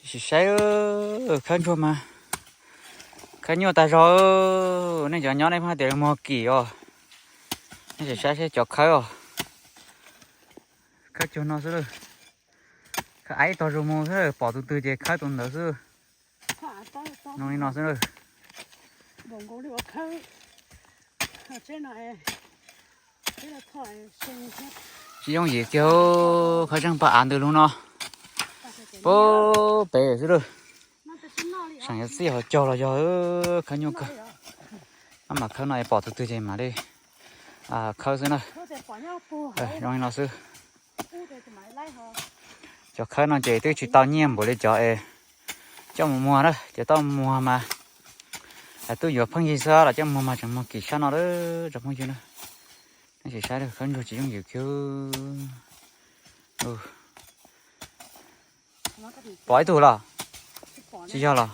Sim saib, khawb ntsuag mas khawb nyuaj tag zog. Nej cov nyob nej pheej tias muag kim os. Nej sim saib seb cov khawb os, khawb cuag no xwb lawm. Khawb aiv tog zus mus xwb, pom tus twg ces khawb tus ntawd xwb. Zoo li no xwb lawm. Tsis yooj yim kiag, khawb tseej paj av ntws lug no. Pub pem xwb lawm. Seem yuav txij hauv caug los yog khawb nyuaj kawg. Maj mam khawb no es pom tus twg ces mam li khawb xwb na. Zoo li no xwb. Cov khawb no ces twb tsis tau nyiaj npaum li cov es coj mus muag na, cov tau muag mas tub yuav pheej yig xwb los coj muag mas tseem muag kim sab no lawm tsoom phooj ywg na. Nej sim saib, khawb ntsuag tsis yooj yim kiag. Pom ib tug los? Tsis yog los?